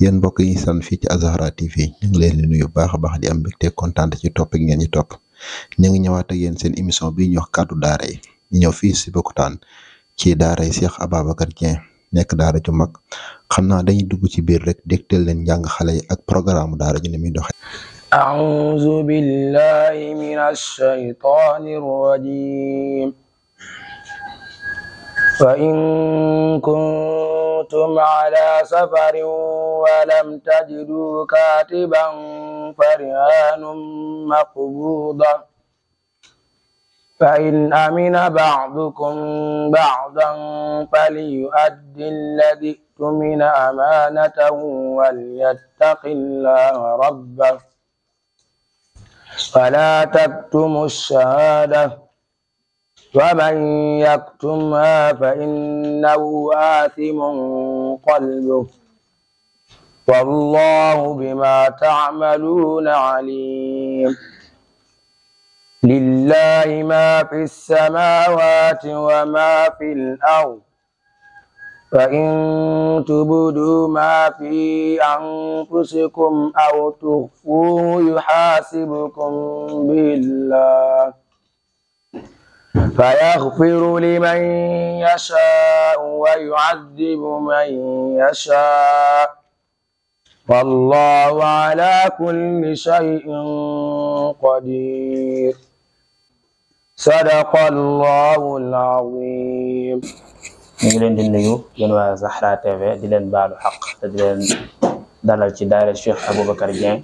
yéen mbokk yi san fii ci Azahra TV ñu ngi leen di nuyu baax a baax di am mbégte kontaan ci topp ak ngeen ñu topp ñu ngi ñëwaat ak yéen seen émission bi ñu wax kàddu daara yi ñu ñëw fii si Sébikotane ci daara yi Cheikh Ababacar Dieng nekk daara ju mag xam naa dañuy dugg ci biir rek dégtal leen njàng xale yi ak programme daara ji ni muy doxee. أعوذ بالله من الشيطان الرجيم فإن كنتم على سفر ولم تجدوا كاتبا فرهان مقبوضة فإن أمن بعضكم بعضا فليؤدي الذي اؤتمن أمانته وليتق الله ربه فلا تكتموا الشهادة ومن يكتمها فإنه آثم قلبه والله بما تعملون عليم لله ما في السماوات وما في الأرض فإن تبدوا ما في أنفسكم أو تخفوه يحاسبكم به الله فيغفر لمن يشاء ويعذب من يشاء والله على كل شيء قدير صدق الله العظيم. ñu ngi leen di nuyu yéen waa Zahra TV di leen baalu xaq te di leen dalal ci daara Cheikh Ababacar Dieng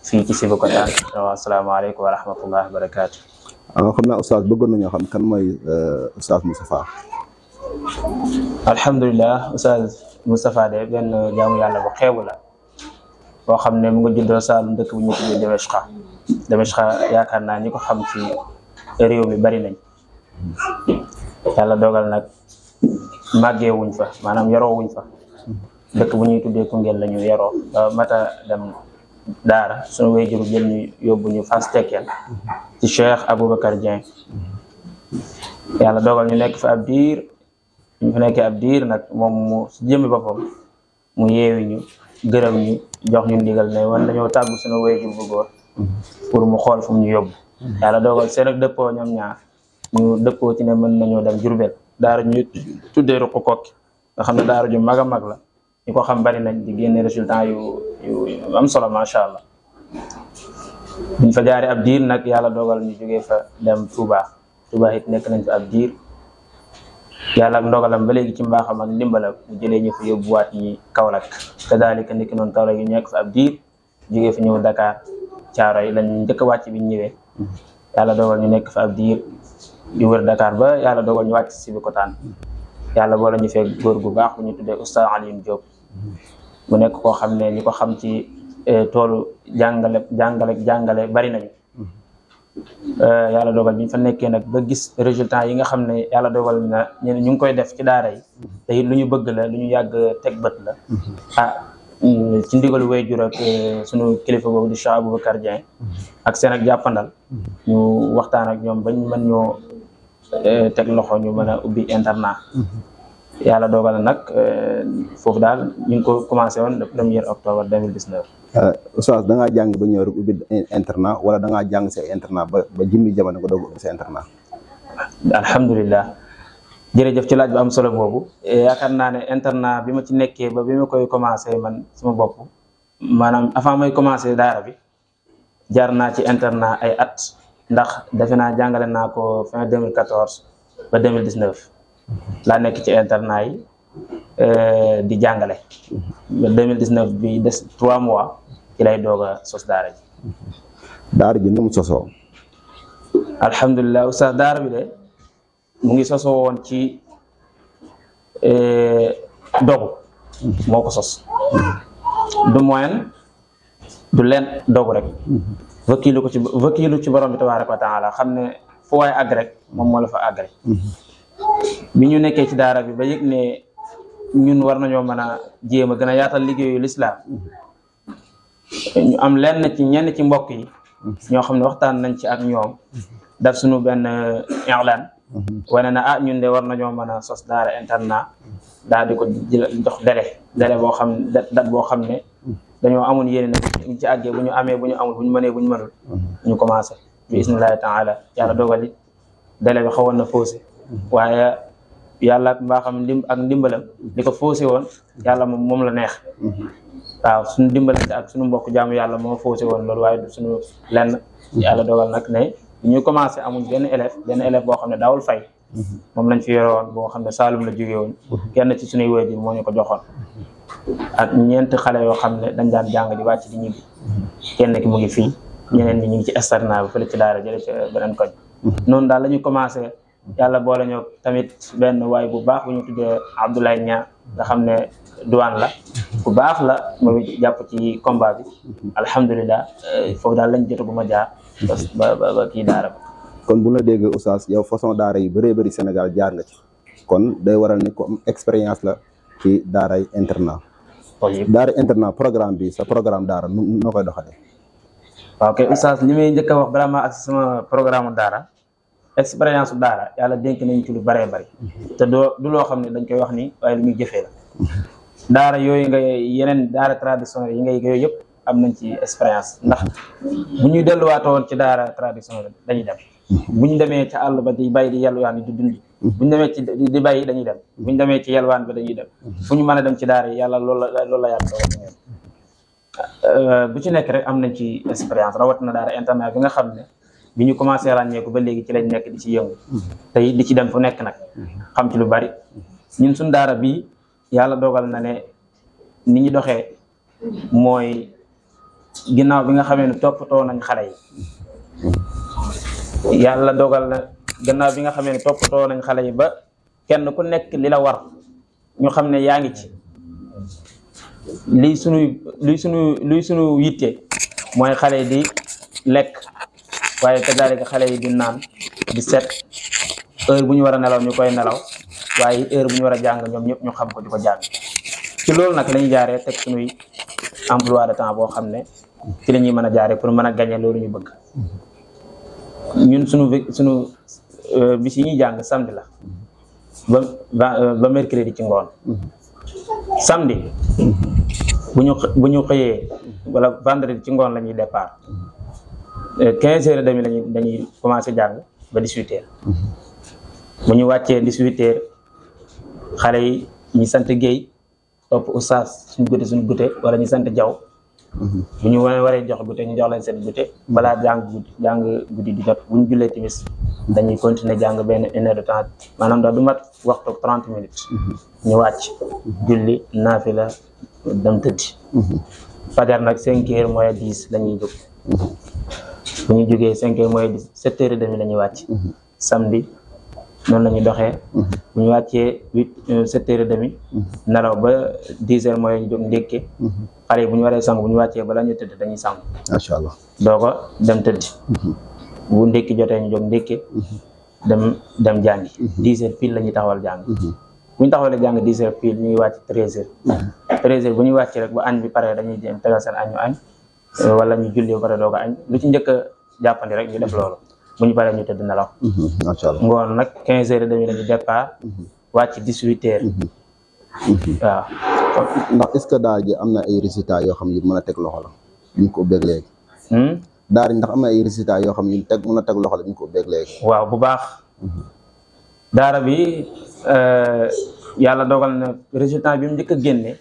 fii ci Sébikotane. asalaamaaleykum wa rahmatullahi wa barakaatu. xam naa oustaz bëggoon nañoo xam kan mooy oustaz Moustapha. alhamdulilah oustaz Moustapha de benn jaamu yàlla bu xeebu la boo xam ne mu ngi juddoo Saalum dëkk bu ñu tuddee Dimashqa yaakaar naa ñi ko xam ci réew mi bari nañ. yàlla dogal nag màggee wuñ fa maanaam yaroo wuñ fa dëkk bu ñuy tuddee Koungheul la ñu yaroo mata dem daara suñu wéyjuru jël ñu yóbbu ñu Fass Cekkeen ci Cheikh Ababacar Dieng. yàlla dogal ñu nekk fa ab diir ñu fa nekkee ab diir nag moom mu si jëmmi boppam mu yeewi ñu gërëm ñu jox ñu ndigal ne wan dañoo tàggu suñu wéyjur bu góor pour mu xool fu mu ñu yóbbu. yàlla dogal seen ak dëppoo ñoom ñaar ñu dëppoo ci ne mën nañoo dem Jurbel daara ñu tuddee Ruqu Kokki nga xam ne daara ju mag a mag la ñu ko xam bari nañ di génne résultat yu am solo macha allah. buñ fa jaaree ab diir nag yàlla dogal ñu jógee fa dem Touba it nekk nañ fa ab diir yàlla ak ndogalam ba léegi ci mbaaxam ak ndimbalam mu jëlee ñu fa yóbbuwaat ñi Kaolack te daalika niki noonu Kaolack yi nekk fa ab diir jógee fa ñëw Dakar Caaroy lañ njëkk a wàcc bi ñu ñëwee yàlla dogal ñu nekk fa ab diir di wër Dakar ba yàlla dogal ñu wàcc Sébikotane yàlla boole ñu fekk góor gu baax bu ñu tuddee Oustaz Alioune Diop mu nekk koo xam ne ñi ko xam ci toolu jàngale bari nañu. yàlla dogal bi ñu fa nekkee nag ba gis résultat yi nga xam ne yàlla dogal na ñu ngi koy def ci daara yi te it lu ñu bëgg la lu ñu yàgg teg bët la ci ndigalu waajur ak sunu kilifa boobu di Cheikh Ababacar Dieng ak seen ak jàppandal ñu waxtaan ak ñoom bañ mën ñoo teg loxo ñu mën a ubbi internat. yàlla dogal nag foofu daal ñu ngi ko commencé woon le 1er octobre 2019. oustaz da ngaa jàng ba ñëw rek ubbi internat wala da ngaa jàng sa internat ba jimmi jamono nga doog ubbi sa internat. alhamdulilah jërëjëf ci laaj bu am solo boobu yaakaar naa ne internat bi ma ci nekkee ba bi ma koy commencé man sama bopp maanaam avant may commencé daara bi jaar naa ci internat ay at ndax defe naa jàngale naa ko fin 2014 ba 2019 laa nekk ci internat yi di jàngale ba 2019 bi des 3 mois ci lay doog a sos daara ji. daara ji ni mu sosoo. alhamdulilah oustaz daara bi de mu ngi sosoo woon ci dogu moo ko sos du moyen du leen dogu rek wakiilu ci borom bi tabaaraka wa taala xam ne fu waay àgg rek moom moo la fa àgg rek. bi ñu nekkee ci daara bi ba yëg ne ñun war nañoo mën a jéem a gën a yaatal liggéeyu lislaam ñu am lenn ci ñenn ci mbokk yi ñoo xam ne waxtaan nañ ci ak ñoom daf suñu benn i'laan wane na ñun de war nañoo mën a sos daara internat daal di ko jox délai boo xam date boo xam ne dañoo amoon yéene nag ñu ci àggee bu ñu amee bu ñu amul bu ñu mënee bu ñu mënul ñu commencé bi isnillahi taala yàlla dogal it délai bi xawoon na faussé waaye yàlla ak mbaaxam ak ndimbalam li ko faussé woon yàlla moom la neex waaw suñu dimbalante ak suñu mbokk jaamu yàlla moo faussé woon loolu waaye du suñu lenn yàlla dogal nag ne ñu commencé amuñ benn élève boo xam ne daawul fay moom lañ fi yore woon boo xam ne Saalum la jógee woon kenn ci suñuy waajur moo ñu ko joxoon ak ñeent xale yoo xam ne dañ daan jàng di wàcc di ñibbi kenn ki mu ngi fii ñeneen ñi ñu ngi ci externat bi fële ci daara jële ci beneen koñ noonu daal la ñu commencé yàlla boole ñoo tamit benn waay bu baax bu ñu tuddee Abdoulaye Niang nga xam ne douane la bu baax la moom it jàpp ci combat bi alhamdulilah foofu daal lañ jotu bu ma jaar ba kii daara bi. kon bu la déggee oustaz yow façon daara yu bëree bëri Sénégal jaar nga ci kon day waral ni comme expérience la ci daaray internat. daara internat programme bi sa programme daara noo koy doxalee. waaw kay oustaz li may njëkk a wax vraiment ak sama programme daara expérience daara yàlla dénk nañ ci lu bëree bëri te du loo xam ne dañ koy wax ni waaye lu ñuy jëfee la daara yooyu nga yeneen daara traditionnel yi ngay yooyu yëpp am nañ ci expérience ndax bu ñuy delluwaatoon ci daara traditionnel dañuy dem bu ñu demee ca àll ba di bay di yalwaan yi di dund bu ñu demee ci di bay dañuy dem bu ñu demee ci yalwaan ba dañuy dem fu ñu mën a dem ci daara yi yàlla loolu la yàlla dogal bu ci nekk rek am nañ ci expérience rawatina daara internat bi nga xam ne bi ñu commencé ràññeeku ba léegi ci lañ nekk di ci yëngu tey di ci dem fu nekk nag xam ci lu bari ñun suñ daara bii yàlla dogal na ne ni ñu doxee mooy ginnaaw bi nga xamee ne toppatoo nañ xale yi yàlla dogal na gannaaw bi nga xamee ne toppatoo nañ xale yi ba kenn ku nekk li la war ñu xam ne yaa ngi ci luy sunu yitte mooy xale yi di lekk waaye kadaalika xale yi di naan di set heure bu ñu war a nelaw ñu koy nelaw waaye heure bu ñu war a jàng ñoom ñëpp ñu xam ko di ko jàng ci loolu nag lañuy jaaree teg suñuy emploi de temps boo xam ne ci la ñuy mën a jaaree pour mën a gagner loolu ñu bëgg ñun suñu bis yi ñuy jàng samedi la ba mercredi ci ngoon samedi bu ñu xëyee wala vendredi ci ngoon la ñuy départ 15h30 dañuy commencé jàng ba 18h bu ñu wàccee 18h xale yi ñi sant Guèye topp oustaz suñ goûté wala ñu sant Diaw bu ñu waree jox goûté ñu jox leen seen goûté balaa jàng guddi di jot bu ñu jullee timis dañuy continuer jàng benn 1 heure de temps maanaam daal du mat waxtu 30 minutes ñu wàcc julli naafila dem tëddi fajar nag 5h moins 10 la ñuy jóg bu ñu jógee 5h moins 10 7h30 la ñuy wàcc samedi noonu la ñuy doxee bu ñu wàccee 7h30 nelaw ba 10h mooy ñu jóg ndékke xale yi bu ñu waree sangu bu ñu wàccee bala ñu tëdd dañuy sangu macha allah doo ko dem tëddi bu ndékki jotee ñu jóg ndékke dem jàngi 10h pile la ñuy taxawal jàng bu ñu taxawalee jàng 10h pile ñu ngi wàcc 13h bu ñuy wàcc rek ba añ bi pare dañuy dem tegal seen añ ñu añ wala ñu julli ba pare doo ko añ lu ci njëkk a jàppandi rek ñu def loolu bu ñu paree ñu tëdd nelaw macha allah ngoon nag 15h30 lañu départ wàcc 18h waaw ndax est-ce que daara ji am na ay résultats yoo xam ne mën a teg loxo la ñu ko ubbeeg léegi daara ji ndax am na ay résultats yoo xam ne mën a teg loxo la ñu ko ubbeeg léegi waaw bu baax daara bi yàlla dogal na résultat bi mu njëkk a génne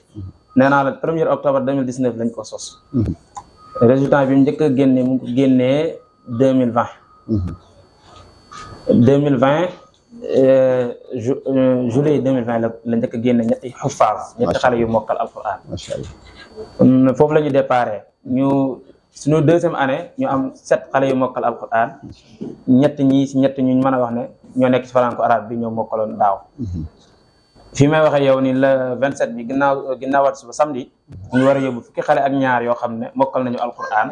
nee naa la 1er octobre 2019 lañ ko sos résultat bi mu njëkk a génne mu ngi ko génnee 2020 juillet 2020 la njëkk a génne ñetti xufaas ñetti xale yu mokkal alquran macha allah foofu la ñu déparé suñu 2e année ñu am 7 xale yu mokkal alquran ñett ñu mën a wax ne ñoo nekk ci franco arabe bi ñoo mokkaloon daaw fi may waxee yow ni le 27 bi ginnaawaat suba samedi ñu war a yóbbu fukki xale ak ñaar yoo xam ne mokkal nañu alquran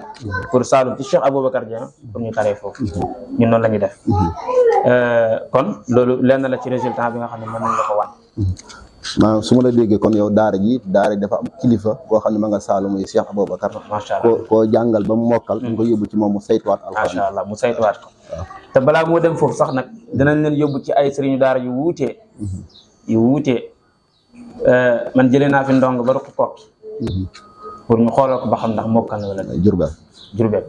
pour Saloum ci Cheikh Aboubacar Dieng pour ñu taree foofu ñun noonu la ñuy def kon loolu lenn la ci résultat bi nga xam ne mën nañ la ko wan maanaam su ma la déggee kon yow daara ji dafa am kilifa koo xam ne ma nga Saloum muy Cheikh Aboubacar macha allah koo jàngal ba mu mokkal nga ko yóbbu ci moom mu saytuwaat alquran macha allah mu saytuwaat ko te balaa moo dem foofu sax nag dinañ leen yóbbu ci ay sëriñu daara yu wuutee man jëlee naa fi ndong ba ruq kokki pour ñu xoolal ko ba xam ndax mokkal na wala Jurbel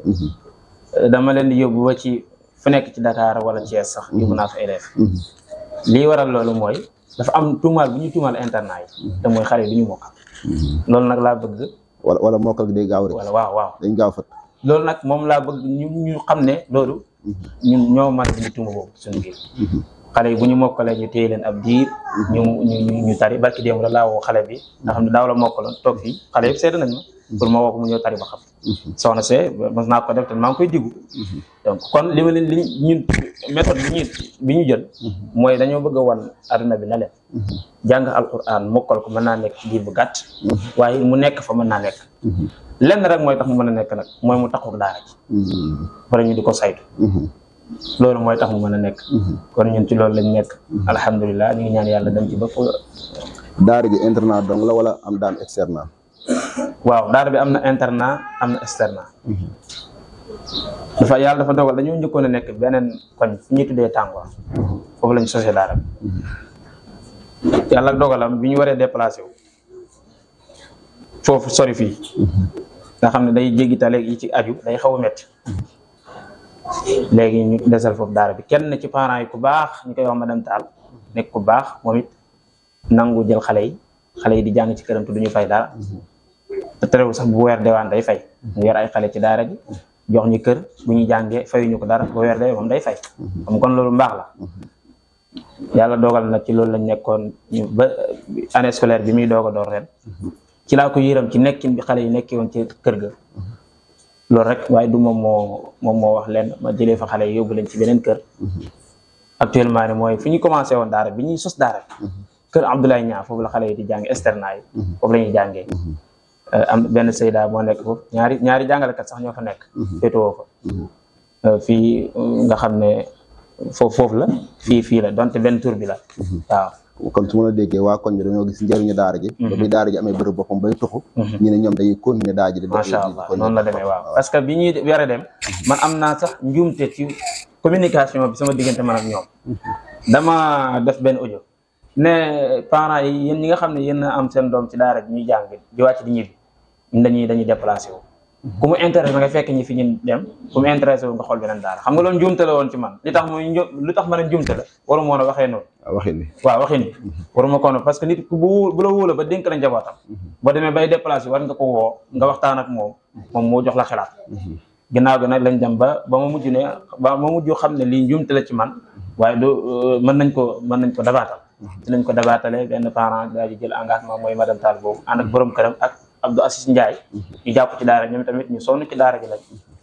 dama leen di yóbbu ba ci fu nekk ci Dakar wala Thiès sax yóbbu naa fa élève lii waral loolu mooy dafa am tuumaal bu ñu tuumaal internat yi te mooy xale yi du ñu mokkal loolu nag laa bëgg wala mokkal gi day gaaw rek wala waaw dañ gaaw fat loolu nag moom laa bëgg ñu xam ne loolu ñun ñoo mën a dindi tuuma boobu suñu biir xale yi bu ñu mokkalee ñu téye leen ab diir ñu tari barki démb la laa woo xale bi nga xam ne daaw la mokkaloon toog fii xale yëpp seet nañ ma pour ma woo ko mu ñëw tari ba xam soxna see mos naa ko def te maa ngi koy diggu donc kon li ma leen ñun méthode bi ñu jël mooy dañoo bëgg a wan aduna bi na leen jàng alquran mokkal ko mën naa nekk ci diir bu gàtt waaye mu nekk fa mën naa nekk lenn rek mooy tax mu mën a nekk nag mooy mu taxul daara ji bara ñu di ko saytu loolu mooy tax mu mën a nekk kon ñun ci loolu lañ nekk alhamdulilah ñu ngi ñaan yàlla dem ci ba daara ji internat donc la wala am daan externat waaw daara bi am na internat am na externat yàlla dafa dogal dañoo njëkkoon a nekk beneen koñ fu ñuy tuddee Tàngoor foofu lañ sosé daara bi yàlla dogalam bi ñu waree déplacé wu foofu sori fii nga xam ne day jéggi tale yi ci aju day xaw a métti léegi ñu desal foofu daara bi kenn ci parents yi ku baax ñu koy wax madame Tall nekk ku baax moom it nangu jël xale yi di jàng ci këram te duñu fay dara te terewul sax bu weer deewaan day fay mu yor ay xale ci daara ji jox ñu kër bu ñuy jàngee fayuñu ko dara bu weer dee moom day fay xam kon loolu mbaax la yàlla dogal na ci loolu lañ nekkoon ba année scolaire bi muy doog a door ren ci laa ko yëram ci nekkin bi xale yi nekkee woon ci kër ga loolu rek waaye du moom moo wax leen ma jëlee fa xale yi yóbbu leen ci beneen kër actuellement ni mooy fi ñu commencé woon daara bi ñuy sos daara kër Abdoulaye Niang foofu la xale yi di jàng externat yi foofu la ñuy jàngee am benn Seyda moo nekk foofu ñaari jàngalekat sax ñoo fa nekk féetewoo fa fii nga xam ne foofu la fii la donte benn tur bi la waaw kon su ma la déggee waa koñ bi dañoo gis njëriñu daara ji ba bi daara ji amee bërëb boppam bay tuxu ñu ne ñoom dañuy continuer daara ji macha allah noonu la demee waaw parce que bi ñuy yore dem man am naa sax njuumte ci communication bi sama diggante man ak ñoom dama def benn audio ne parents yi yéen ñi nga xam ne yéen a am seen doom ci daara ji ñuy jàng di wàcc di ñibbi ñun dañuy déplacé wu ku mu intéressé nga fekk ñi fi ñu dem ku mu intéressé wu nga xool beneen daara xam nga loolu njuumte la woon ci man li tax ma ne njuumte la waru ma woon a waxee noonu waxin bi waru ma ko parce que nit ku bu la wóola ba dénk la njabootam boo demee bay déplacé war nga ko woo nga waxtaan ak moom moo jox la xalaat ginnaaw gi nag lañ dem ba ma mujj xam ne lii njuumte la ci man waaye mën nañ ko dabaatal dinañ ko dabaatale benn parent daa ji jël engagement mooy madame Tall boobu ànd ak borom këram ak Abdou Assis Ndiaye ñu jàpp ci daara ñoom tamit ñu sonn ci daara ji lañ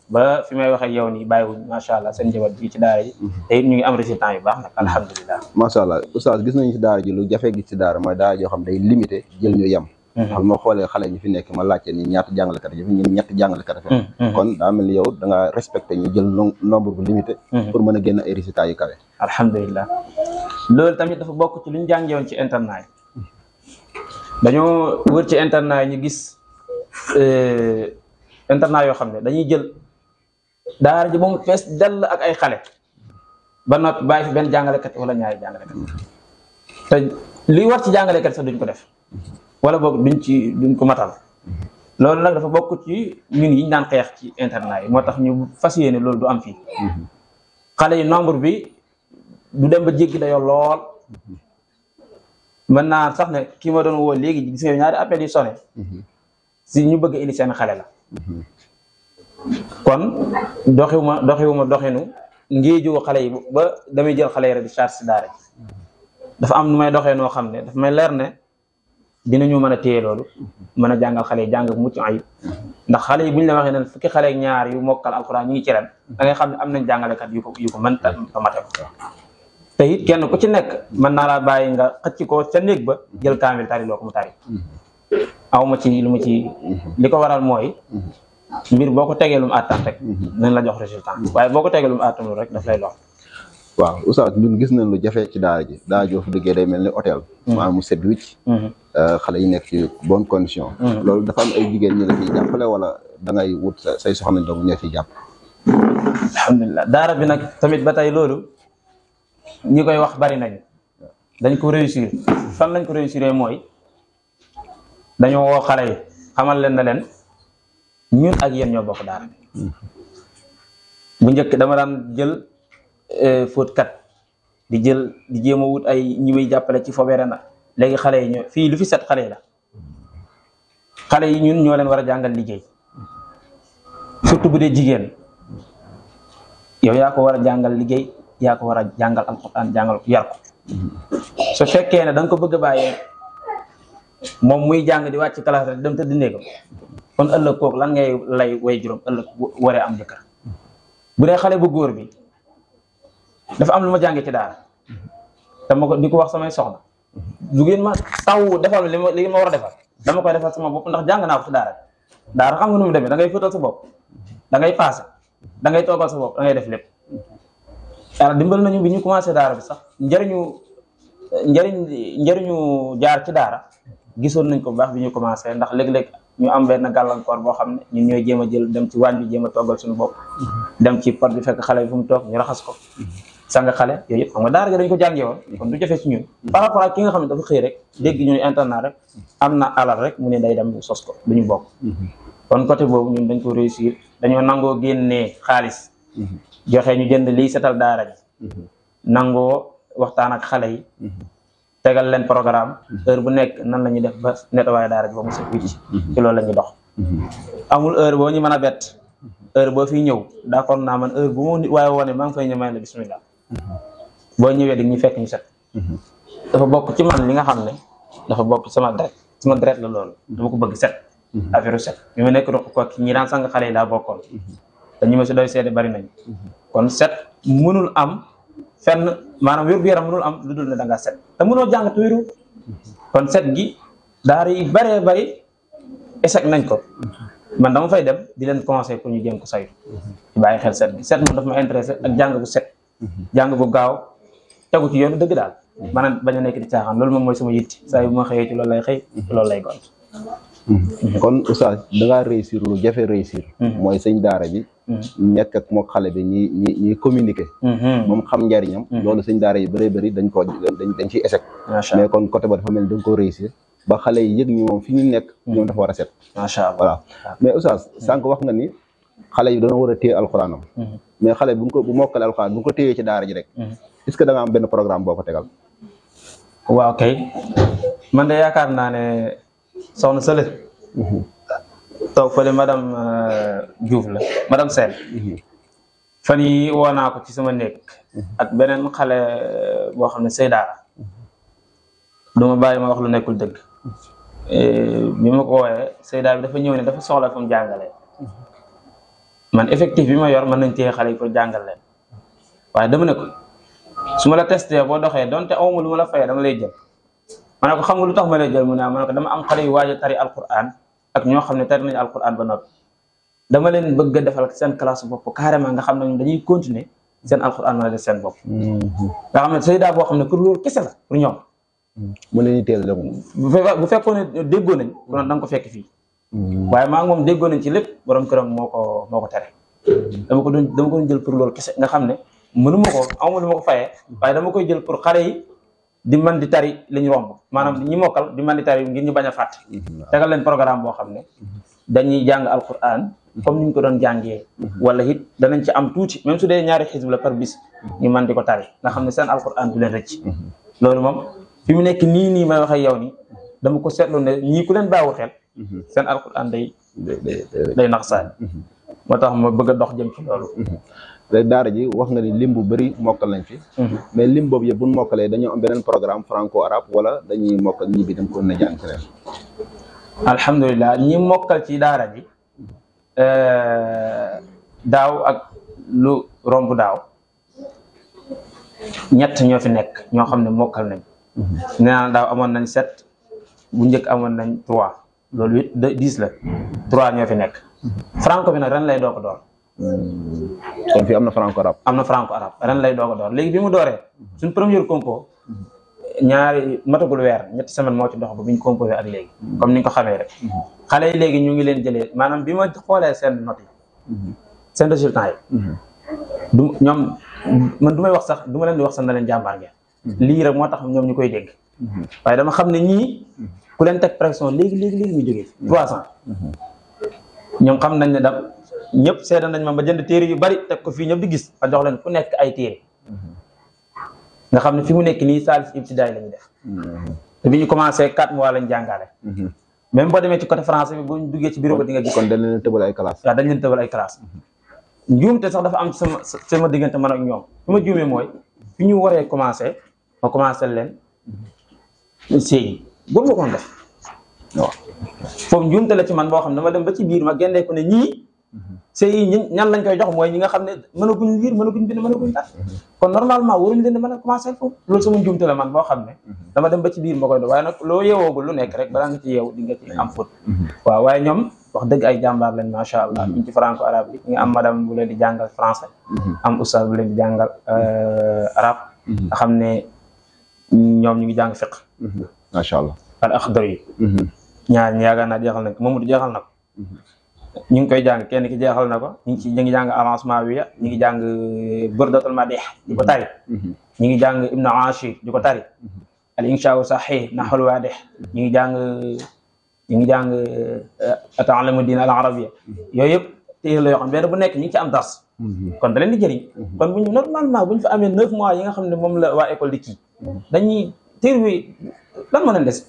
ba fi may waxee yow nii bàyyiwuñ macha allah seen njaboot ji ci daara ji te it ñu ngi am résultat yu baax nag alhamdulilah macha allah oustaz gis nañu ci daara ji lu jafe gis ci daara mooy daara joo xam day limité jël ñu yem xam ma xoolee xale ñi fi nekk ma laajte ni ñaata jàngalekat yi ñun ñetti jàngalekat fi kon daa mel ni yow da nga respecté ñu jël nombre bu limité pour mën a génn ay résultats yu kawe alhamdulilah loolu tamit dafa bokk ci li ñu jàngee woon ci internat yi dañoo wër ci internat yi ñu gis internat yoo xam ne dañuy jël daara ji moom fees dell ak ay xale ba noppi bàyyi fi benn jàngalekat wala ñaari jàngalekat te li war ci jàngalekat sax duñ ko def wala boog duñ ko matal loolu nag dafa bokk ci ñun yi ñu daan xeex ci internat yi moo tax ñu fas yéene loolu du am fii xale yi nombre bi du dem ba jéggi dayoo lool mën naa sax ne kii ma doon woo léegi gis nga ñaari appel yi sonné si ñu bëgg indi seen xale la kon doxiwuma doxinu ngéeju xale yi ba damay jël xale yi rek di charge si daara ji dafa am nu may doxee noo xam ne dafa may leer ne dinañu mën a téye loolu mën a jàngal xale yi jàng mucc ayib ndax xale yi bu ñu la waxee ne fukki xale ak ñaar yu mokkal alxuraan ñu ngi ci ren da ngay xam ne am nañ jàngalekat yu ko mën ta mate ko te it kenn ku ci nekk mën naa laa bàyyi nga xëcc ko ca néeg ba jël kaamil tari loo ko mu tari awma ci lu mu ci li ko waral mooy mbir boo ko tegee lu mu àttan rek nañ la jox résultat waaye boo ko tegee lu mu àttanul rek daf lay lox waaw oustaz ñun gis nañ lu jafe ci daara ji daara joo fu duggee day mel ni hôtel maanaam mu set wicc xale yi nekk ci bonne condition loolu dafa am ay jigéen ñi la ciy jàppale wala da ngay wut say soxna donc ñoo ciy jàpp alhamdulilah daara bi nag tamit ba tey loolu ñi koy wax bari nañu dañ ko réussir fan lañ ko réussir mooy dañoo woo xale yi xamal leen na leen ñun ak yéen ñoo bokk daara bu njëkk dama daan jël fóotkat di jéem a wut ay ñi muy jàppale ci fobeere na léegi xale yi ñoo fii lu fi set xale yi la xale yi ñun ñoo leen war a jàngal liggéey surtout bu dee jigéen yow yaa ko war a jàngal liggéey yaa ko war a jàngal alxuraan jàngal ko yar ko su fekkee ne da nga ko bëgg a bàyyee moom muy jàng di wàcc classe rek dem tëdd néegam kon ëllëg kooku lan ngay lay way juróom ëllëg waree am jëkkër bu dee xale bu góor bi dafa am lu ma jàngee ci daara te ma ko di ko wax samay soxna du ngeen ma taw defal li ma war a defal dama koy defal sama bopp ndax jàng naa ko ci daara xam nga nu mu demee da ngay fóotal sa bopp da ngay paase da ngay toogal sa bopp da ngay def lépp yàlla dimbal nañu bi ñu commencé daara bi sax njëriñu jaar ci daara gisoon nañ ko bu baax bi ñu commencé ndax léeg-léeg ñu am benn gàllankoor boo xam ne ñun ñooy jéem a jël dem ci waañ bi jéem a toggal suñu bopp dem ci pot bi fekk xale bi fu mu toog ñu raxas ko sanga xale yooyu yëpp xam nga daara gi dañ ko jàngee woon kon du jafe ci ñun par rapport ak ki nga xam ne dafa xëy rek dégg ñu internat rek am na alal rek mu ne day dem sos ko du ñu bokk kon côté boobu ñun dañ ko réussir dañoo nangoo génnee xaalis joxe ñu jënd liy setal daara ji nangoo waxtaan ak xale yi tegal leen programme heure bu nekk nan la ñuy def ba nettoyer daara ji ba mu set wicc ci loolu la ñuy dox amul heure boo ñu mën a bett heure boo fiy ñëw d'accord naa man heure bu mu nit waaye woone maa ngi fay ñëw may la bismillah boo ñëwee di ñu fekk ñu set dafa bokk ci man li nga xam ne dafa bokk sama deret la loolu dama ko bëgg set affaire set ñu ma nekk ko ñi daan sang xale yi laa bokkoon te ñu ma si doy seede bari nañ kon set mënul am fenn maanaam wér-gu-yaram mënul am lu dul ne da ngaa set te mënoo jàng te wéru kon set gi daara yi baree bari échec nañ ko man dama fay dem di leen conseil pour ñu jéem ko saytu ci bàyyi xel set gi set moom dafa ma intéressé ak jàng bu set jàng bu gaaw tegu ci yoonu dëgg daal maanaam bañ a nekk di caaxaan loolu moom mooy sama yitti saa yu ma xëyee ci loolu lay xëy ci loolu lay gont kon oustaz da ngaa réussir lu jafe réussir mooy sëñ daara bi nekk ak mook xale bi ñi communiquer moom xam njariñam loolu sëñ daara yi bëree bëri dañ ciy échec mais kon côté ba dafa mel ni da nga ko réussir ba xale yi yëg ñu moom fi ñu nekk ñoom dafa war a set macha allah voilà mais oustaz sànq wax nga ni xale yi dañoo war a téye alxuraanam mais xale bu mokkale alxuraan bu ko téyee ci daara ji rek est-ce que da nga am benn programme boo ko tegal waaw kay man de yaakaar naa ne soxna Sële toog fële madame Diouf la madame Sène fan yi woo naa ko ci sama néeg ak beneen xale boo xam ne say daara du ma bàyyi ma wax lu nekkul dëgg bi ma ko wooyee Seyda bi dafa ñëw ne dafa soxla fu mu jàngalee man effectif bi ma yor mën nañ téye xale yi pour jàngal leen waaye dama ne ko su ma la testé boo doxee donte awma lu ma la fayee dama lay jël ma ne ko xam nga lu tax ma lay jël mu ne ma ne ko dama am xale yu waaj a tari alquran ak ñoo xam ne tari nañu alquran ba noppi dama leen bëgg a defal seen classe bopp carrément nga xam ne dañuy continuer seen alquran mën a def seen bopp nga xam ne Seyda boo xam ne pour loolu kese la pour ñoom mu leen teel a bu fekkoon ne déggoo nañ konoon da nga ko fekk fii waaye maa ngi moom déggoo nañ ci lépp borom këram moo ko tere dama ko doon jël pour loolu kese nga xam ne mënu ma ko amuma lu ma ko fayee waaye dama koy jël pour xale yi di man di tari li ñu romb maanaam ñi mokkal di man di tari ngir ñu bañ a fàtte tegal leen programme boo xam ne dañuy jàng alquran comme ni ñu ko doon jàngee wala it danañ ci am tuuti même su dee ñaari xisb la par bis ñu man di ko tari nga xam ne seen alquran du leen rëcc loolu moom fi mu nekk nii may wax ak yow ni dama ko seetlu ne ñii ku leen baawu xel seen alquran day nax saay moo tax ma bëgg a dox jëm ci loolu daara ji wax nga ni lim bu bëri mokkal nañ fi mais lim boobu yëpp bu mokkalee dañoo am beneen programme franco arabe wala dañuy mokkal ñi bi dem ko na jàng feneen alhamdulilah ñi mokkal ci daara ji daaw ak lu romb daaw ñett ñoo fi nekk ñoo xam ne mokkal nañ nee naa daaw amoon nañ 7 bu njëkk amoon nañ 3 loolu it 10 la 3 ñoo fi nekk franco bi nag ren lay doog a door kon fii am na franco arabe am na franco arabe ren lay doog a door léegi bi mu dooree suñ première compo ñaari matagul weer ñetti semaine moo ci dox ba bi ñu composé ak léegi comme ni nga ko xamee rek xale yi léegi ñu ngi leen jëlee maanaam bi ma xoolee seen note yi seen résultat yi du ñoom man du may wax sax du ma leen di wax sax na leen jàmbaar ngeen lii rek moo tax ñoom ñu koy dégg waaye dama xam ne ñii ku leen teg pression léegi ñu jógee 300 ñoom xam nañ ne dam ñëpp seetal nañ ma ba jënd téere yu bari teg ko fii ñëpp di gis ma jox leen ku nekk ay téere nga xam ne fi mu nekk nii saalis ibtidaay la ñu def te bi ñu commencé 4 mois lañ jàngale même boo demee ci côté français bi bu ñu duggee ci bureau ba di nga gis kon dañ leen tëbal ay classe waaw dañ leen tëbal ay classe njuumte sax dafa am sama diggante man ak ñoom fi ma juumee mooy fi ñu waree commencé ma commencé leen CI boobu ma ko def waaw foofu njuumte la ci man boo xam ne dama dem ba ci biir ma génnee ko ne ñii CI ñan lañ koy jox mooy ñi nga xam ne mënaguñ lire mënaguñ bind mënaguñ dara kon normalement waruñ leen di mën a commencé foofu loolu sama njuumte la man boo xam ne dama dem ba ci biir ma koy doon waaye nag loo yeewoogul lu nekk rek balaa nga ci yeewu di nga ci am faute waaw waaye ñoom wax dëgg ay jàmbaar lañ macha allah ñu ci franco arabe bi nga am madame bu leen di jàngal français am oustaz bu leen di jàngal arabe nga xam ne ñoom ñu ngi jàng fiqh macha allah al akhdari ñaar ñi yaakaar naa jeexal nañ ko Mamadou jeexal na ko ñu ngi koy jàng kenn ki jeexal na ko ñu ngi jàng avancement wi ñu ngi jàng burdatul madih di ko tari ñu ngi jàng ibnu ashir di ko tari al inshaa'u sahih nahwul wadih ñu ngi jàng ta'allamu din al arabiyya yooyu yëpp téere la yoo xam benn bu nekk ñu ngi ci am dars kon da leen di jëriñ kon bu ñu normalement bu ñu fa amee 9 mois yi nga xam ne moom la waa école di kii dañuy téere wi lan moo leen des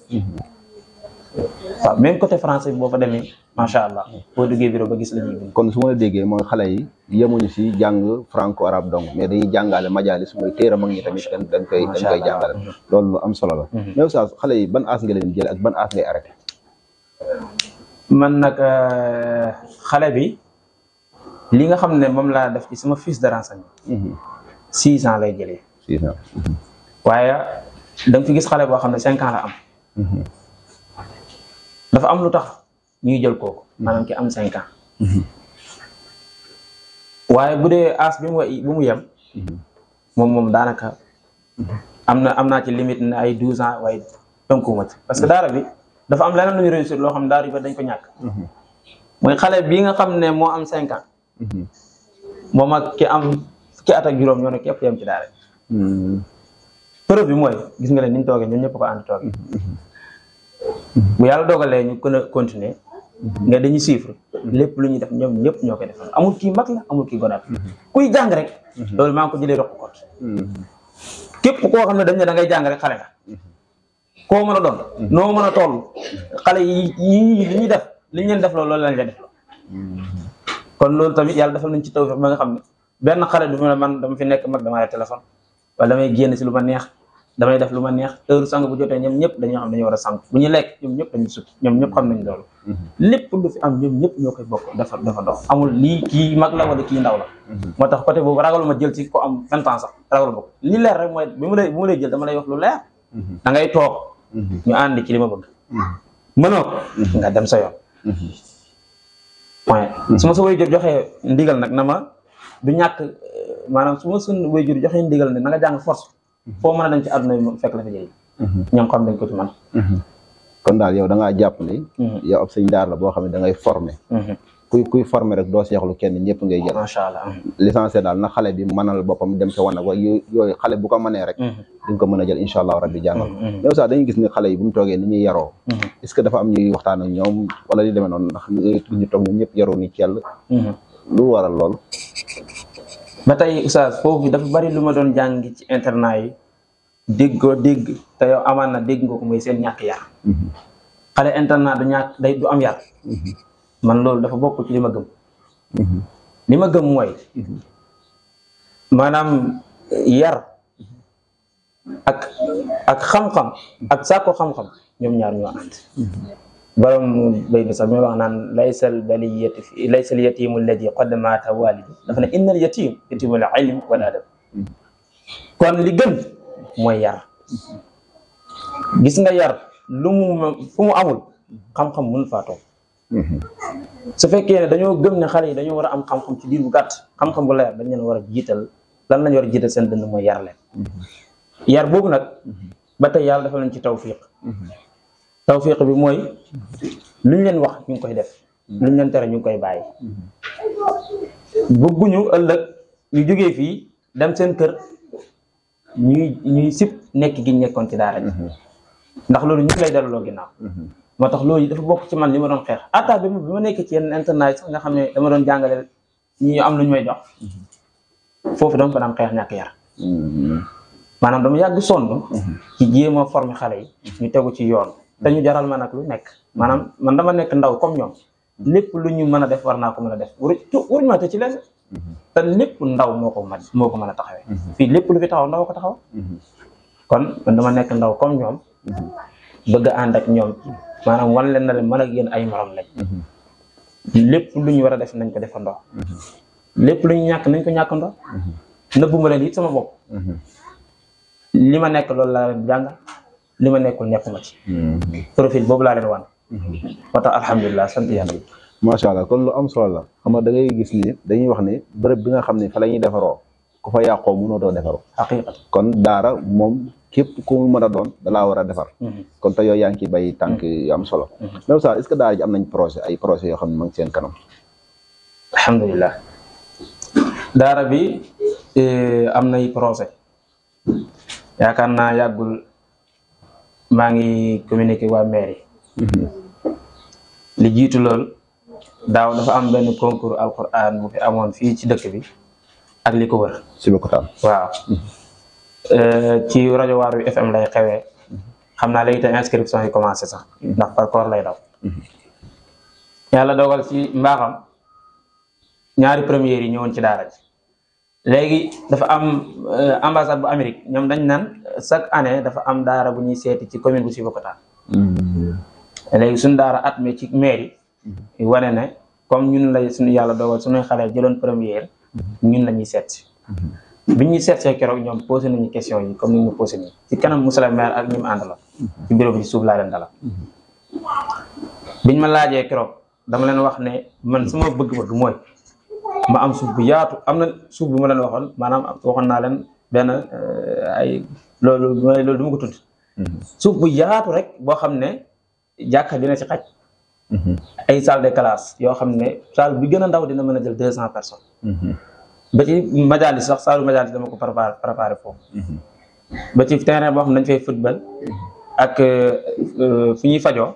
waaw même côté français bi boo fa demee macha allah boo duggee bureau ba gis la ñuy bind. kon su ma la déggee mooy xale yi yemuñu si jàng franco arabe donc mais dañuy jàngale majalis mooy téere mag ñi tamit dañ koy jàngale loolu lu am solo la mais oustaz xale yi ban âge nga leen jël ak ban âge ngay arrêté man nag xale bi li nga xam ne moom laa def ci sama fiche de renseignement 6 ans lay jëlee 6 ans waaye da nga fi gis xale boo xam ne 5 ans la am dafa am lu tax ñuy jël kooku maanaam ki am 5 ans waaye bu dee âge bi mu yem moom daanaka am naa ci limite ne ay 12 ans waaye tënkuwuma ci parce que daara bi dafa am leneen lu ñu réussir loo xam ne daara bi dañ ko ñàkk mooy xale bii nga xam ne moo am 5 ans moom ak ki am fukki at ak juróom ñoo ne képp yem ci daara preuve bi mooy gis nga leen ni ñu toogee ñun ñëpp ko ànd toogee bu yàlla dogalee ñu gën a continuer nga dañuy chiffre lépp lu ñuy def ñoom ñëpp ñoo koy def amul kii mag la amul kii gonaat kuy jàng rek loolu maa ngi ko jëlee rok kot képp koo xam ne dañ ne da ngay jàng rek xale nga koo mën a doon noo mën a toll xale yi li ñuy def li ñu leen def loolu lañ leen def kon loolu tamit yàlla defal nañ ci tawfiq ba nga xam ne benn xale du ma man dama fi nekk mag damay téléphone wala damay génn si lu ma neex damay def lu ma neex heure sang bu jotee ñoom ñëpp dañoo xam dañu war a sang bu ñu lekk ñoom ñëpp dañuy sukk ñoom ñëpp xam nañ loolu lépp lu fi am ñoom ñëpp ñoo koy bokk dafa dox amul lii kii mag la wala kii ndaw la moo tax côté boobu ragalu ma jël ci ko am 20 ans sax ragalu ma ko li leer rek mooy bi mu lay jël dama lay wax lu leer da ngay toog ñu ànd ci li ma bëgg mënoo ko nga dem sa yoon point su ma sa waajur joxee ndigal nag na ma du ñàkk maanaam su ma sun waajur joxee ndigal ne na nga jàng force foo mën a dem ci àdduna bi fekk la fi jëriñ ñoom xam nañ ko ci man kon daal yow da ngaa jàpp ni yow ab sëñ daar la boo xam ne da ngay former kuy former rek doo seexlu kenn ñëpp ngay jël macha allah l'essentiel daal na xale bi mënal boppam dem ca wanag wa yooyu xale bu ko mënee rek di nga ko mën a jël incha allah rabbi jàngal mais sax dañuy gis ni xale yi bu ñu toogee ni ñuy yaroo est-ce que dafa am ñuy waxtaan ak ñoom wala li demee noonu ndax ñu toog ñoom ñëpp yaroo ni cell lu waral loolu ba tey oustaz foofu dafa bari lu ma doon jàngi ci internat yi dégg te yow amaan na dégg nga ko mooy seen ñàkk yar xale internat du am yar man loolu dafa bokk ci li ma gëm li ma gëm mooy maanaam yar ak xam-xam ak sàkko xam-xam ñoom ñaar ñoo ànd borom bay bi sax mi wax naan laysal yatimu alladi qad maata walidu dafa ne innal yatimul ilm wal adab kon li gën mooy yar gis nga yar fu mu amul xam-xam mun faa toog su fekkee ne dañoo gëm ne xale yi dañoo war a am xam-xam ci diir bu gàtt xam-xam bu leer dañ leen war a jiital lan lañ war a jiital seen dënn mooy yar leen yar boobu nag ba tey yàlla dafa leen ci tawfiq bi mooy luñ leen wax ñu ngi koy def luñ leen tere ñu ngi koy bàyyi bëgguñu ëllëg ñu jógee fii dem seen kër ñuy sib nekk gi nekkoon ci daara ji ndax loolu ñu lay delloo ginnaaw moo tax loolu dafa bokk ci man li ma doon xeex atta bi ma nekk ci yenn internet sax nga xam ne dama doon jàngale ñi am lu ñu may jox foofu dama fa daan xeex ñàkk yar maanaam dama yàgg sonn ci jéem a former xale yi ñu tegu ci yoon te ñu jaral ma nag lu nekk maanaam man dama nekk ndaw comme ñoom lépp lu ñu mën a def war naa ko mën a def waruñu ma te ci leen te lépp ndaw moo ko mën a taxawee fii lépp lu fi taxaw ndaw ko taxaw kon man dama nekk ndaw comme ñoom bëgg a ànd ak ñoom maanaam wan leen na leen man ak yéen ay morom lañ lépp lu ñu war a def nañ ko defandoo lépp lu ñu ñàkk nañ ko ñàkkandoo nëbbuma leen it sama bopp li ma nekk loolu laa leen jàngal li ma nekkul nekkuma ci profil boobu laa leen wan moo tax alhamdulilah sant yàlla macha allah kon lu am solo la xam nga da ngay gis ni dañuy wax ni bërëb bi nga xam ne fa la ñuy defaroo ku fa yàqoo mënoo doo defaroo xaqiiqat kon daara moom képp ku mu mën a doon dalaa war a defar kon te yooyu yaa ngi ciy bay tànk yu am solo même ça est-ce que daara ji am nañ projet ay projet yoo xam ne ma ngi seen kanam alhamdulilah daara bi am nay projet yaakaar naa yàggul maa ngi communiqué waa mairie li jiitu lool daaw dafa am benn concours alquran bu fi amoon fii ci dëkk bi ak li ko wër Sébikotane waaw ci rajo Waarwi FM lay xewee xam naa léegi te inscription yi commencé sax ndax par corps lay daw yàlla dogal ci mbaaxam ñaari premières yi ñëwoon ci daara ji léegi dafa am ambassade bu Amérique ñoom dañ naan chaque année dafa am daara bu ñuy seeti ci commune bu Sébikotane léegi suñu daara at mi ci mairie wane ne comme ñun lay suñu yàlla dogal suñuy xale jëloon première ñun la ñuy seet bi ñuy seet see keroog ñoom posé nañu question yi comme ni ñu posé nii ci kanam monsieur le maire ak ñi mu àndaloon ci bureau bi ci suuf laa leen dalal biñ ma laajee keroog dama leen wax ne man sama bëgg-bëgg mooy ma am suuf bu yaatu am na suuf bu ma leen waxoon maanaam waxoon naa leen benn ay loolu du ma ko tudd suuf bu yaatu rek boo xam ne jàkka dina ci xaj ay salle de classe yoo xam ne salle bi gën a ndaw dina mën a jël 200 personnes ba ci majalis sax saalu majalis dama ko préparé foofu ba ci terrain boo xam ne dañ fay football ak fu ñuy fajoo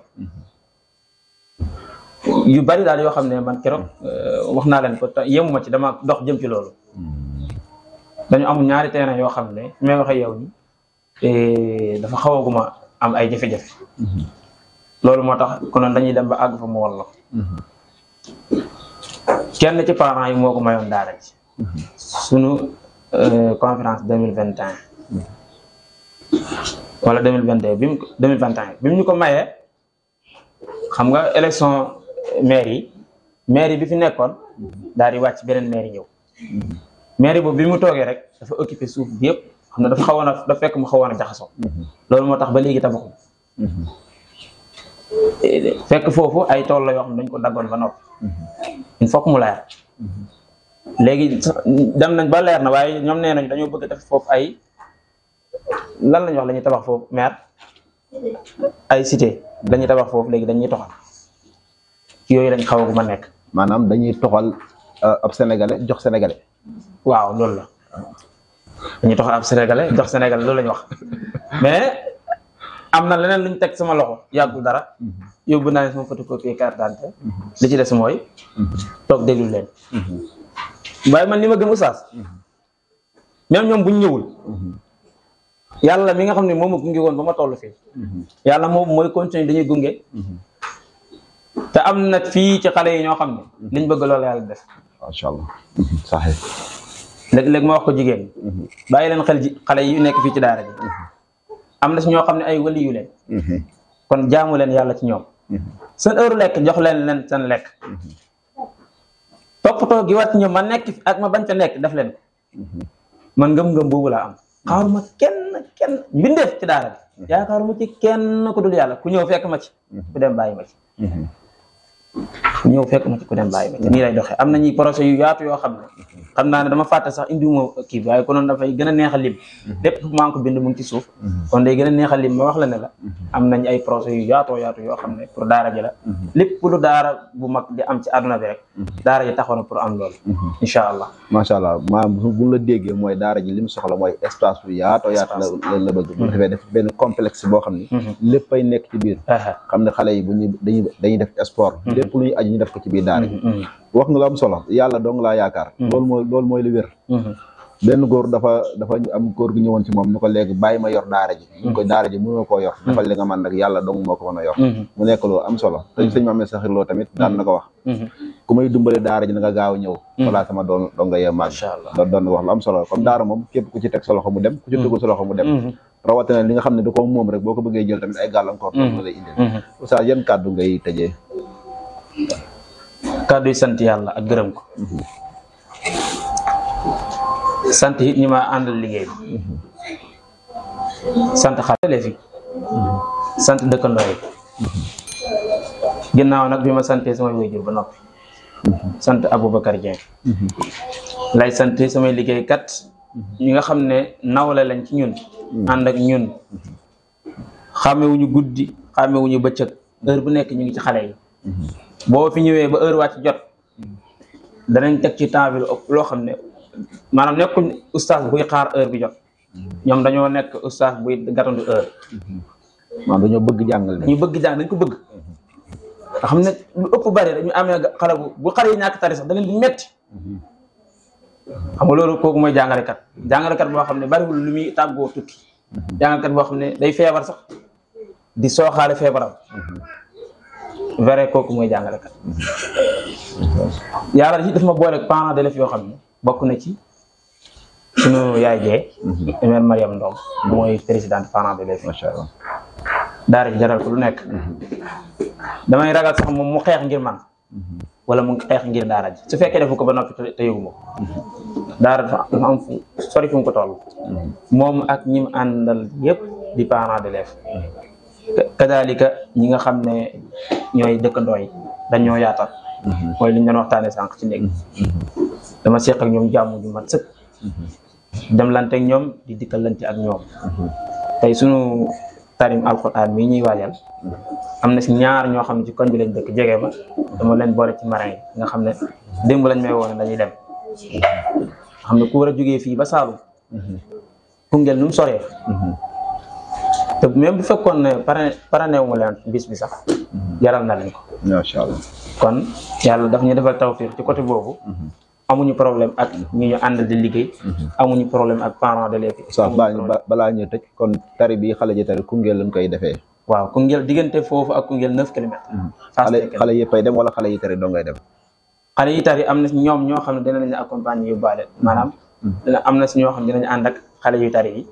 yu bari daal yoo xam ne man keroog wax naa leen ko yemuma ci dama dox jëm ci loolu dañu am ñaari terrain yoo xam ne fi may waxee yow ni dafa xawaguma am ay jafe-jafe loolu moo tax konoon dañuy dem ba àgg fa mu walla kenn ci parents yi moo ko mayoon daara ji sunu conférence 2021 wala 2022 bi mu 2021 bi mu ñu ko mayee xam nga élection mairie bi fi nekkoon daal di wàcc beneen mairie ñëw mairie boobu bi mu toogee rek dafa occupé suuf bi yëpp xam ne dafa fekk mu xawoon a jaxasoo loolu moo tax ba léegi tabaxu fekk foofu ay tool la yoo xam ne dañ ko daggoon ba noppi il faut que mu leer léegi dem nañ ba leer na waaye ñoom nee nañ dañoo bëgg def foofu ay lan lañu wax la ñuy tabax foofu maire ay cité dañuy tabax foofu léegi dañuy toxal ci yooyu lañ xaw a ma nekk maanaam dañuy toxal ab sénégalais jox sénégalais waaw loolu la dañuy toxal ab sénégalais jox sénégalais loolu lañu wax mais am na leneen lu ñu teg sama loxo yàggul dara yóbbu naa ne sama photocopie carte d'identité li ci des mooy toog déglu leen waaye man li ma gëm oustaz même ñoom buñ ñëwul yàlla mi nga xam ne moom ma gunge woon ba ma toll fii yàlla moom mooy continuer dañuy gunge te am na fii ci xale yi ñoo xam ne liñ bëgg loolu yàlla def macha allah saxee léeg-léeg ma wax ko jigéen bàyyi leen xel ji xale yi nekk fii ci daara ji am na si ñoo xam ne ay wali yu leen kon jaamu leen yàlla ci ñoom seen heure lekk jox leen seen lekk toppatoo gi wat ñoom ma nekk ak ma bañ fa nekk def leen ko man ngëm-ngëm boobu laa am xaaruma kenn mbindeef ci daara bi yaakaaruma ci kenn ku dul yàlla ku ñëw fekk ma ci ku dem bàyyi ma ci ñëw fekk ma ci ku dem bàyyi ma te nii lay doxee. am nañu projet yu yaatu yoo xam ne xam naa ne dama fàtte sax indiwuma kii bi waaye konoon dafay gën a neex a lim lépp maa ngi ko bind mu ngi ci suuf kon day gën a neex a lim ma wax la ne la am nañ ay projet yu yaatoo yaatu yoo xam ne pour daara ji la lépp lu daara bu mag di am ci àdduna bi rek daara ji taxaw na pour am loolu incha allah. macha allah maanaam bu la déggee mooy daara ji li mu soxla mooy espace bu yaatoo yaatu la bëgg bu defee def benn complexe boo xam ni léppay nekk ci biir xam ne xale yi bu ñu dañuy def sport lépp lu ñu aju ñu def ko ci biir daara ji wax nga lu am solo yàlla dong laa yaakaar loolu mooy li wér benn góor dafa am góor gi ñëwoon ci moom ni ko léegi bàyyi ma yor daara ji ñu ko daara ji mënoo koo yor defal li nga man nag yàlla dong moo ko mën a yor mu nekk loo am solo te sëñ Mame Sakhir Lo tamit daan na ko wax ku may dimbale daara ji na nga gaaw ñëw wala sama doon nga yemaag doon wax lu am solo comme daara moom képp ku ci teg sa loxo mu dem ku ci tegul sa loxo mu dem rawatina li nga xam ne da ko moom rek boo ko bëggee jël tamit ay gàllankoor la lay indil oustaz yan kàddu ngay tëjee kàddu yi sant yàlla ak gërëm ko sant it ñi ma àndal liggéey bi sant xale fi sant dëkkandoo yi ginnaaw nag bi ma santee samay waajur ba noppi sant Aboubacar Dieng lay sant samay liggéeykat ñi nga xam ne nawle lañ ci ñun ànd ak ñun xàmmewuñu guddi xàmmewuñu bëccëg heure bu nekk ñu ngi ci xale yi boo fi ñëwee ba heure wàcc jot danañ teg ci temps bi loo xam ne maanaam nekkuñ ustaas buy xaar heure bi jot ñoom dañoo nekk ustaas buy gàttandu heure maanaam dañoo bëgg jàngal dañu bëgg jàng dañ ko bëgg nga xam ne lu ëpp bari dañu amee xale bu xale yi ñàkk tari sax da leen di metti xam nga loolu kooku mooy jàngalekat boo xam ne bariwul lu muy tàggoo tukki jàngalekat boo xam ne day feebar sax di sooxaale feebaram vrai kooku mooy jàngalekat yàlla ci daf ma boole ak parents d'élèves yoo xam ne bokk na ci sunu yaay jee mère Mariam Ndong mooy présidente parents d'élèves macha allah daara ji jaral ko lu nekk damay ragal sax moom mu xeex ngir man wala mu xeex ngir daara ji su fekkee defu ko ba noppi te yëguma ko daara dafa am fu sori fu mu ko toll moom ak ñi mu àndal yëpp di parents d'élèves kadalika ñi nga xam ne ñooy dëkkandoo yi dañoo yaatal mooy li ñu doon waxtaanee sànq ci néeg dama seq ak ñoom jàmm ju mat sëkk dem lante ak ñoom di dikkalante ak ñoom tey sunu tarim alquran mii ñuy waajal am na si ñaar ñoo xam ne ci koñ bi lañ dëkk jege ma dama leen boole ci marin yi nga xam ne démb lañ may woone dañuy dem nga xam ne ku war a jógee fii ba Saalum Koungheul nu mu soree te même bu fekkoon ne paraneewu ma leen bis bi sax jaral na leen ko macha allah kon yàlla daf ñu defal tawfiq ci côté boobu amuñu problème ak ñi ñu àndal di liggéey amuñu problème ak parents d'élèves sax balaa ñu tëj kon tari bi xale ji tari Koungheul lañ koy defee waaw Koungheul diggante foofu ak Koungheul 9 kilomètres xale yëppay dem wala xale yi tari doo ngay dem xale yi tari am na si ñoom ñoo xam ne dinañ accompagner yóbbaale maanaam am na si ñoo xam ne dinañ ànd ak xale yu tari yi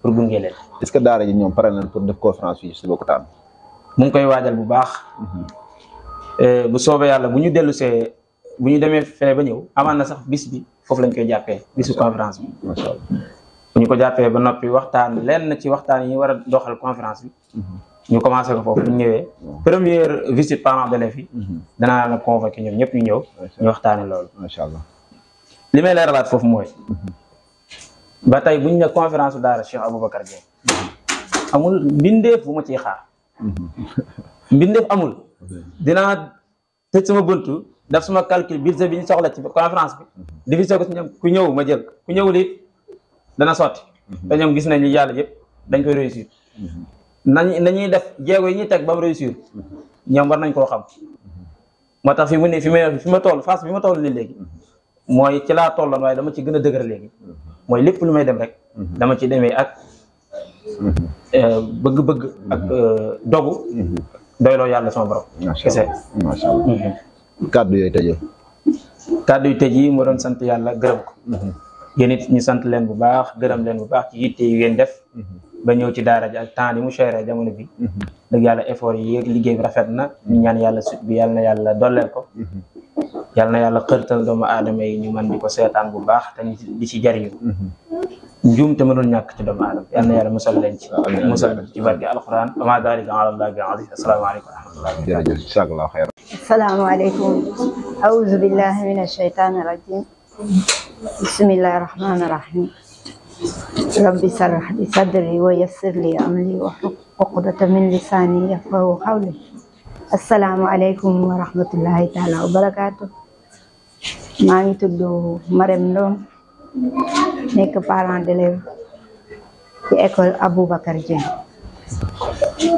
pour gunge leen est-ce que daara ji ñoom pare nañ pour def conférence fii Sébikotane mu ngi koy waajal bu baax bu soobee yàlla bu ñu dellusee bu ñu demee fee ba ñëw amaan na sax bis bi foofu lañ koy jàppee bisu conférence bi macha allah bu ñu ko jàppee ba noppi waxtaan lenn ci waxtaan yi war a doxal conférence bi ñu commencé ko foofu bu ñu ñëwee première visite parents d'élèves yi danaa la convoqué ñoom ñëpp ñu ñëw ñu waxtaane loolu macha allah li may leeralaat foofu mooy ba tey bu ñu ne conférence su daara Cheikh Aboubacar Dieng amul mbindeef bu ma ciy xaar mbindeef amul dinaa tëj sama buntu def sama calcul budget bi ñu soxla ci conférence bi divisé ko ci ñoom ku ñëw ma jël ku ñëwul it dana sotti te ñoom gis nañ li yàlla yëpp dañ koy réussir nañuy def jéego yi ñuy teg ba mu réussir ñoom war nañ koo xam moo tax fi mu ne fi ma toll phase bi ma toll nii léegi mooy ci laa tolloon waaye dama ci gën a dëgër léegi mooy lépp lu may dem rek dama ci demee ak bëgg-bëgg ak dogu doyloo yàlla sama borom kese macha allah kàddu yooyu tëjee kàddu yu tëj yi moo doon sant yàlla gërëm ko yéen it ñu sant leen bu baax gërëm leen bu baax ci yitte yu ngeen def ba ñëw ci daara ji ak temps yi mu chéré jamono bi dëgg yàlla effort yi yéeg liggéey bi rafet na ñu ñaan yàlla sut bi yàlla na yàlla dolleel ko yàlla na yàlla xërtal doomu aadama yi ñu mën di ko seetaan bu baax te di ci jariñu njuum te mënul ñàkk ci doomu aadama yàlla na yàlla musal leen ci musal ci barke alquran wa ma dalika ala allah bi aziz asalaamaaleykum jërëjëf jazakallahu xayran. asalaamaaleykum awuzu billahi min ashaytaani rajim bismillahi rahmaani rahim rabbi sarah li sadri wa yassir li amri wahlul uqdata min lisaani yafqahu qawli asalaamaaleykum wa rahmatullahi taala wa barakaatu. maa ngi tudd Marème Ndom nekk parent d'élève ci école Aboubacar Dieng.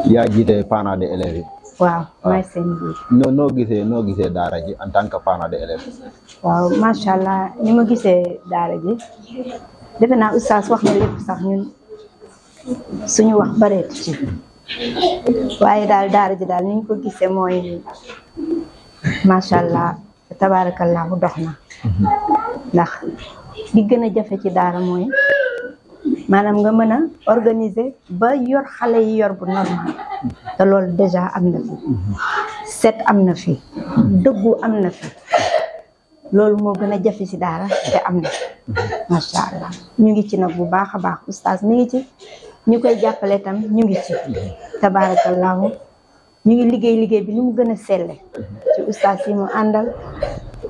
yaa jiite parent d'élèves yi. waaw may seen biir. noo gisee daara ji en tant que parent d'élève. waaw macha allah ni ma gisee daara ji defe naa oustaz wax na lépp sax ñun suñu wax bareetu ci waaye daal daara ji daal ni ñu ko gisee mooy macha allah tabarakallahu dox na ndax li gën a jafe ci daara mooy maanaam nga mën a organiser ba yor xale yi yor bu normal te loolu déjà am na fi set am na fi dëggu am na fi loolu moo gën a jafe ci daara te am na macha allah ñu ngi ci nag bu baax a baax oustaz mi ngi ci ñu koy jàppale tam ñu ngi ci tabarakallahu ñu ngi liggéey bi ni mu gën a selle ci oustaz yi mu àndal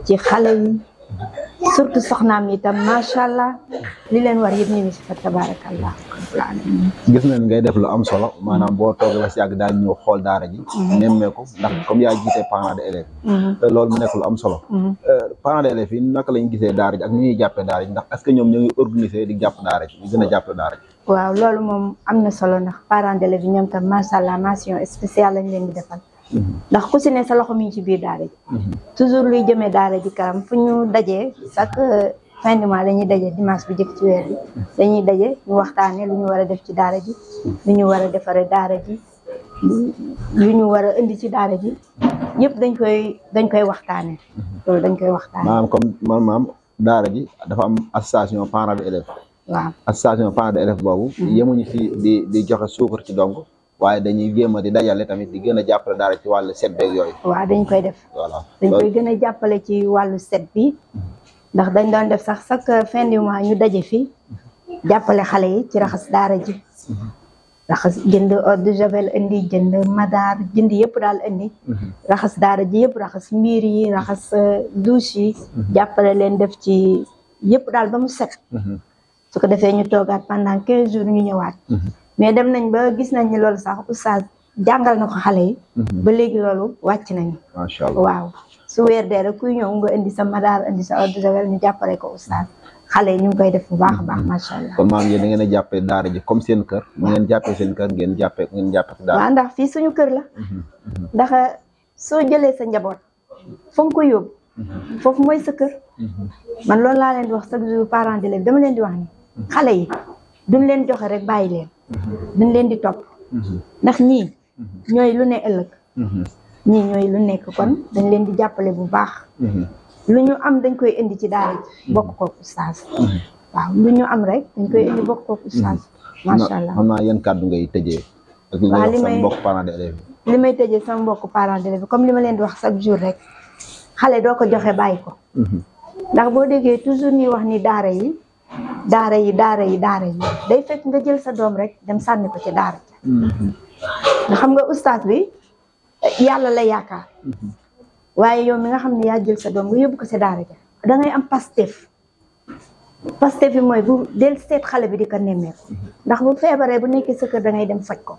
ci xale yi surtout soxnaam yi tam macha allah li leen war yëpp ñu ngi si fa tabarakallah. gis nañ ngay def lu am solo maanaam boo toogee ba si yàgg daal ñëw xool daara ji. nemmeeku ndax comme yaa jiite parents d'élèves. te loolu mu nekk lu am solo. parents d'élèves yi naka lañ gisee daara ji ak ni ñuy jàppee daara ji ndax est-ce que ñoom ñoo ngi organiser di jàpp daara ji ñu gën a jàppale daara ji. waaw loolu moom am na solo ndax parents d'élèves yi ñoom tam macha allah mention spéciale lañ leen di defal. ndax ku si ne sa loxo mi ngi ci biir daara ji. toujours luy jëmee daara ji kanam fu ñu dajee chaque fin de mois dañuy daje dimanche bi jëkk ci weer bi dañuy daje ñu waxtaanee lu ñu war a def ci daara ji lu ñu war a defaree daara ji lu ñu war a indi ci daara ji yëpp dañ koy waxtaanee. loolu dañ koy waxtaanee. maanaam comme maanaam daara ji dafa am association parents d'élèves. waaw association parents d'élèves boobu. yemuñu fi di joxe suukar ci dong. waaye dañuy jéem a di dajale tamit di gën a jàppale daara ci wàllu set beeg yooyu. waaw dañ koy def. voilà dañ koy gën a jàppale ci wàllu set bi ndax dañ doon def sax chaque fin du mois ñu daje fi jàppale xale yi ci raxas daara ji. raxas jënd eau de javel indi jënd madaar jënd yëpp daal indi. raxas daara ji yëpp raxas miir yi raxas douche yi. jàppale leen def ci yëpp daal ba mu set. su ko defee ñu toogaat pendant 15 jours ñu ñëwaat. mais dem nañ ba gis nañ ni loolu sax oustaz jàngal na ko xale yi. ba léegi loolu wàcc nañu. macha allah waaw su weer dee rek kuy ñëw nga indi sa madaar indi sa eau de javel ñu jàppale ko oustaz xale yi ñu ngi koy def bu baax a baax macha allah. kon maam yéen da ngeen a jàppee daara ji comme seen kër. mu ngeen jàppee seen kër ngeen jàppee daara. waaw ndax fii suñu kër la. ndax soo jëlee sa njaboot fa nga ko yóbbu. foofu mooy sa kër. man loolu laa leen di wax chaque jour parents d'élèves dama leen di wax ni xale yi duñ leen joxe rek bàyyi leen. dañ leen di topp ndax ñii ñooy lu ne ëllëg ñii ñooy lu nekk kon dañ leen di jàppale bu baax lu ñu am dañ koy indi ci daara ji bokk kook oustaz waaw lu ñu am rek dañ koy indi bokk kook oustaz macha allah. xam naa yan kàddu ngay tëjee ak li may wax sama mbokk parents d'élèves li may tëjee sama mbokk parents d'élèves comme li ma leen di wax chaque jour rek xale doo ko joxe bàyyi ko ndax boo déggee toujours ñuy wax ni daara yi day fekk nga jël sa doom rek dem sànni ko ci daara ja nga xam nga oustaz bi yàlla la yaakaar waaye yow mi nga xam ne yaa jël sa doom nga yóbbu ko ci daara ja da ngay am pastef bi mooy bu del seet xale bi di ko nemmeeku ndax bu feebaree bu nekkee sa kër da ngay dem faj ko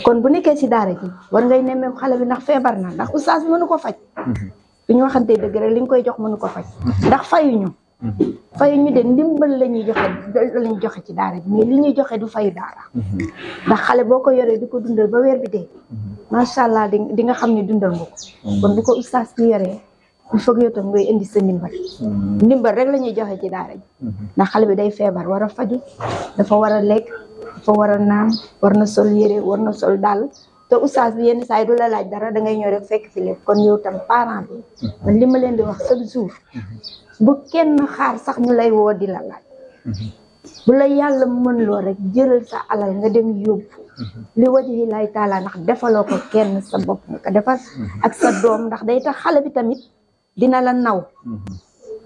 kon bu nekkee ci daara ji war ngay nemmeeku xale bi ndax feebar na ndax oustaz bi mënu ko faj bu ñu waxantee dëgg rek li nga koy jox mënu ko faj ndax fayuñu de ndimbal la ñuy joxe ci daara ji mais li ñuy joxe du fayu daara ndax xale boo ko yoree di ko dundal ba weer bi dee macha allah di nga xam ne dundal nga ko kon bu ko oustaz bi yoree il faut que yow tam ngay indi sa ndimbal rek la ñuy joxe ci daara ji ndax xale bi day feebar war a faju dafa war a lekk dafa war a naan war na sol yére war na sol dàll te oustaz bi yenn saa yi du la laaj dara da ngay ñëw rek fekk fi lépp kon yow tam parent bi man li ma leen di wax chaque jour bu kenn xaar sax ñu lay woo di la laaj bu la yàlla mën loo rek jëral sa alal nga dem yóbbu li wajihi lay taala ndax defaloo ko kenn sa bopp nga ko defal ak sa doom ndax day tax xale bi tamit dina la naw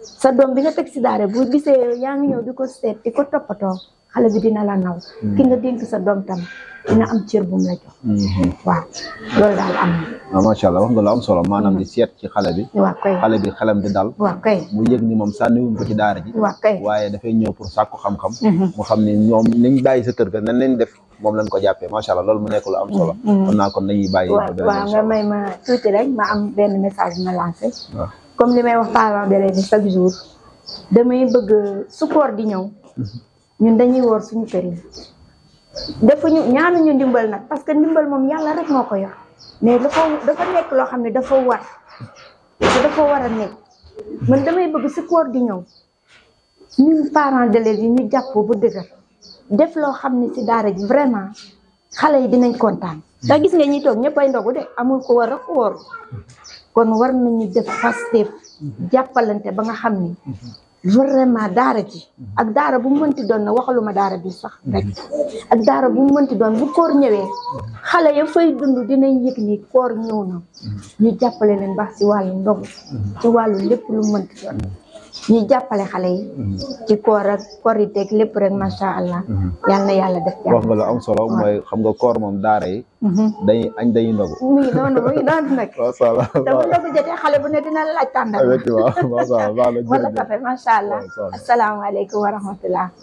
sa doom bi nga teg si daara bu gisee yaa ngi ñëw di ko seet di ko toppatoo xale bi dina la naw ki nga dénk sa doom tam dina am cër bu mu la jox waaw loolu daal am na macha allah wax nga lu am solo maanaam di seet ci xale bi waaw kay xale bi xelam di dal waaw kay mu yëg ni moom sànniwuñ ko ci daara ji waaw kay waaye dafay ñëw pour sàkku xam-xam mu xam ni ñoom niñ bàyyi sa kër ga nan lañ def moom lañ ko jàppee macha allah loolu mu nekk lu am solo kon naa kon nañuy bàyyi waaw nga may ma tuuti rek ma am benn message ma lancé comme li may wax parents d'élèves yi chaque jour damay bëgg su koor di ñëw ñun dañuy woor suñu kër yi defuñu ñaanuñu ndimbal nag parce que ndimbal moom yàlla rek moo ko yor mais dafa nekk loo xam ne dafa war a nekk man damay bëgg su koor di ñëw ñun parents d'élèves yi ñu jàppoo bu dëgër def loo xam ne ci daara ji vraiment xale yi dinañ kontaan ndax gis nga ñi toog ñëpp ay ndogu de amul ko war a ko wóor kon war nañu def Pastef jàppalante ba nga xam ni vraiment daara ji ak daara bu mu mënti doon na waxaluma daara bi sax rek ak daara bu mu mënti doon bu koor ñëwee xale ya fay dund dinañ yëg ni koor ñëw na ñu jàppale leen baax ci wàllu ndogu ci wàllu lépp lu mu mënti doon ñu jàppale xale yi ci koor ak koriteeg lépp rek macha allah yal na yàlla def jàmm wax nga lu am solo mooy xam nga koor moom daara yi dañuy añ dañuy ndogu mu ngi noonu nag macha allah te bu ndogu jotee xale bu ne dina laaj tàndal effectivement macha allah wala café macha allah asalaamaaleykum wa rahmatullah